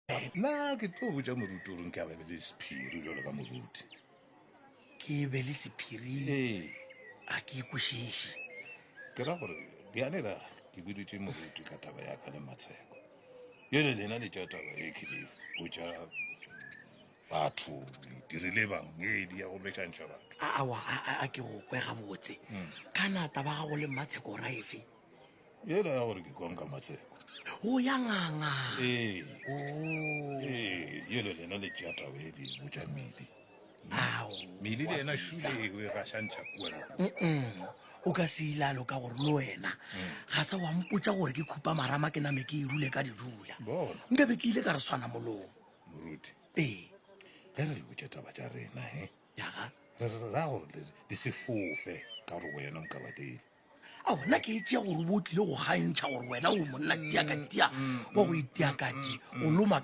Nna ke tlo botša moruti gore nke a be le sephiri jalo ka moruti. Ke be le sephiri? Ee. A ke kwešiše. Ke ra gore dianela ke boditše moruti ka taba ya ka le Matsheko. Bjale lena le tša taba e khile botša batho dirile bangedi ya go lešantšha batho. Aowa, a ke go kwe gabotse. Kana taba gago le Matsheko ra efe? Yela ya gore ke kwang ka Matsheko. O ya nganga. Ee. Oh. Ee, yele lena le tšea taba e le botša Mili. Ao. Mili le yena šule o e gašantšha kua le kua. Mm. O ka se ilalo ka gore le wena ga sa wa mpotša gore ke khupa marama ke name ke e dule ka didula. Bona. Nkabe ke ile ka re swana molomo. Moruti. Ee. Ge re le botša taba tša rena, he. Yaga. Re re ra gore di se fofe ka gore wena Mokabadele. Ao, nna ke e tšea gore o bo o tlile go gantšha gore wena o monna tia ka tia wa go itia ka ti o loma ka.